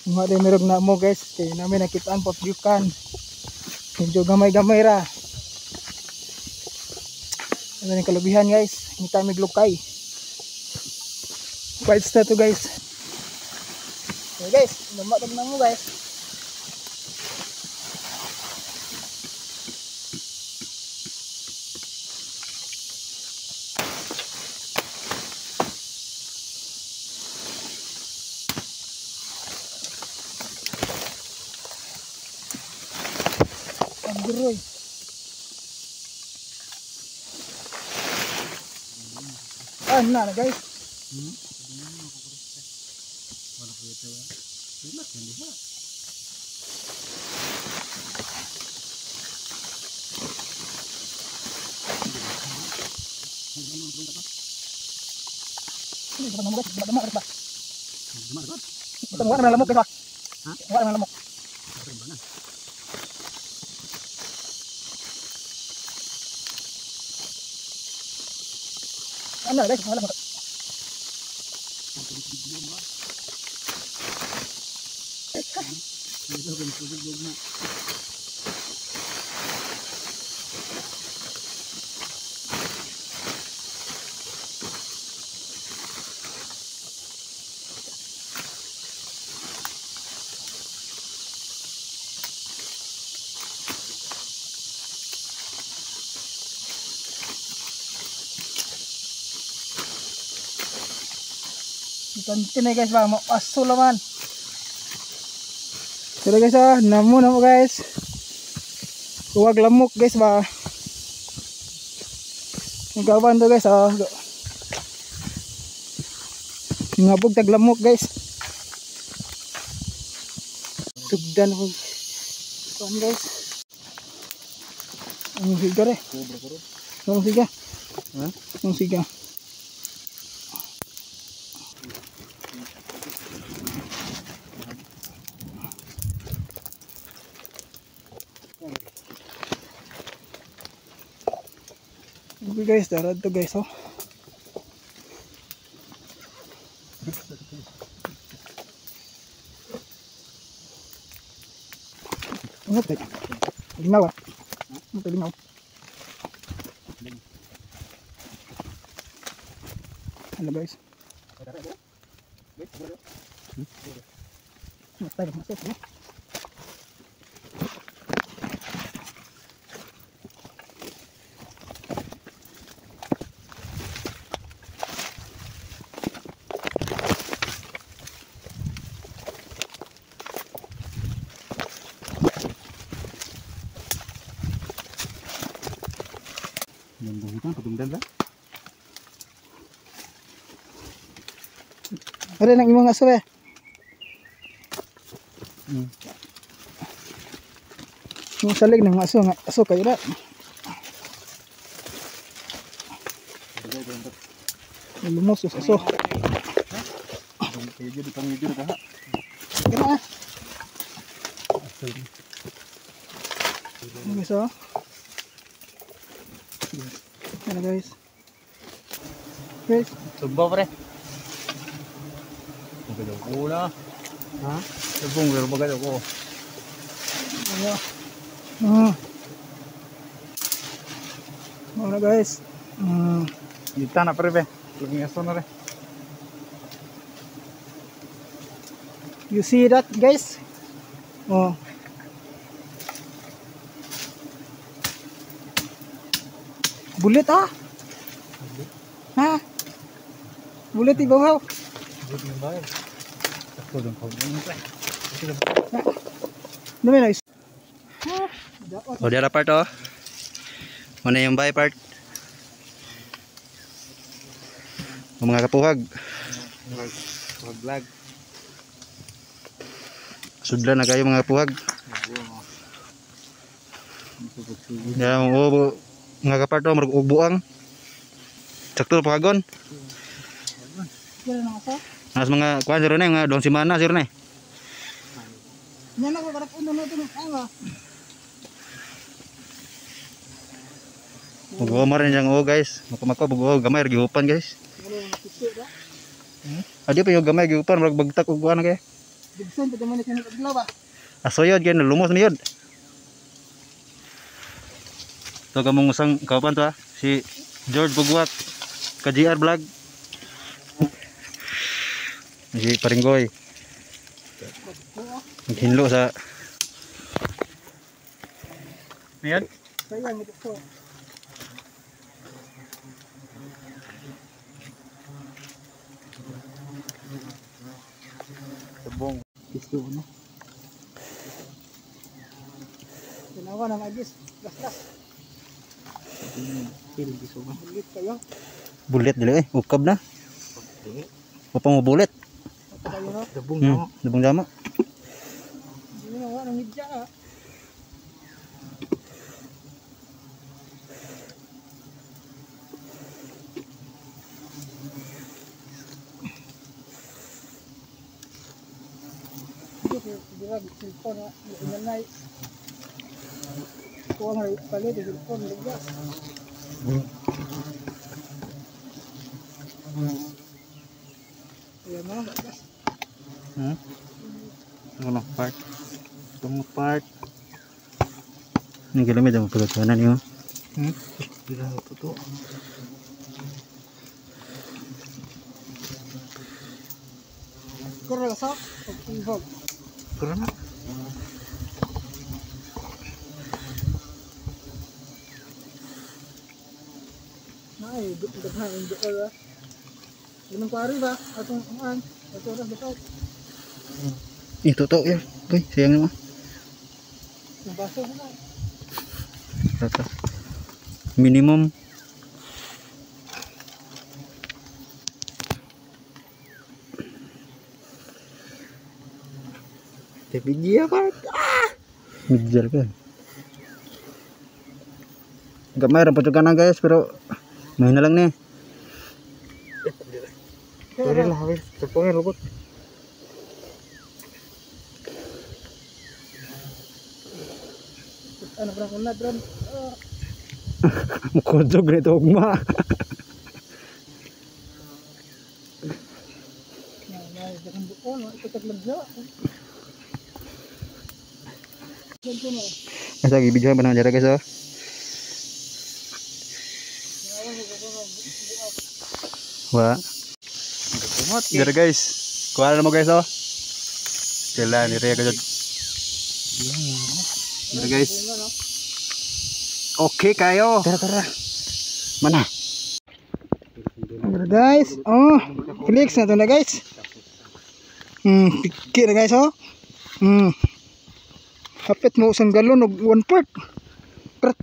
Mga din merog na mo guys, kay namin nakitaan pagyukan. Medyo gamay-gamay ra. Ano yung kalubihan guys, ngita mig lukay. White na to guys. Okay guys, namatag na mo guys. Agroy. Ah, na guys. Ano guys, wala mo. Kantin guys ba, aso laman. Pero guys ah, namo na mo guys. Huwag lamok guys ba. Nagawan to guys ah. Ngabog tag lamok guys. Sugdan ko. Kuan guys. Ang siga re. Ang siga. Ha? Ang siga. Okay guys, darad to guys oh. Ano to? Linaw ah. Ano to linaw? Hello guys. Mas tayo, mas tayo. Ada nang imong aso eh. Yung salig ng aso nga aso kayo ra. Lumos sa aso. Kena. Guys oh. Ano guys? Guys, sumba pre. Maganda na. Ha? Sabong pero maganda ko. Ano? Ah. Ano guys? Dita na pre be. Lagi aso na re. You see that guys? Oh. Bulit ah. Ha? Bulit ibaw. Bulit ng bahay. O dara part oh. Muna yung bahay part. O mga kapuhag. Vlog. Sudlan na kayo mga kapuhag. Yan oh, mga kapart oh, marag buang. Sakto pahagon. Nas mga kuan sir na mga dong simana sir na. Yan ako karak uno na ito ang. Bugo mo rin siyang oh guys. Makumako bugo gamay ra gihupan guys. Adi pa yung gamay gihupan murag bagtak og kuan kay. Gibson pa man ni adlaw ba. Asoyod kay lumos ni yod. To kamong usang kauban to ha. Si George Bugwak ka GR Vlog. Si Paringgoy. Naghinlo sa Ayan. Sayang ito to. Sabong. Piso no. Tanawa na magis. Gas-gas. Pil biso ba? Bulit kayo. Bulit dili eh, ukab na. Upang mo bulit. Ito kayo no. Sabong na. Lubong dama. Hindi na wala nang hidya ah. Dira cellphone ah, inanay. Kuha nga palit cellphone lugas. Ayan mo, gas. Ano part? Itong part. Ni gilamid ang pagkakanan niyo. Dira to. Kuro sa pag-involve. Tara na. Ay, daghan ang dool ah. Limang pari ba? Atong an, ato oras bakaw. Ito to, ya. Uy, sayang naman. Ang baso na. Tata. Minimum. Tebigya part. Midyal ka. Gamay ra pa na guys, pero may na lang ni. Tara lah habis. Sabongnya luput. Ano pa kung ladron? Mukodjog nito ugma. Na, na, daghan buon, ito taglagyo. Ganito no. Asa gibidyohan pa naman dyan guys oh. Wa. Dira guys. Kuha na mo guys oh. Sila ni Rhea gajud. Dira guys. Okay kayo. Tara tara. Mana? Tara guys. Oh, flex na to na guys. Piki na guys oh. Hapit mo usang galon og 1/4. Prat.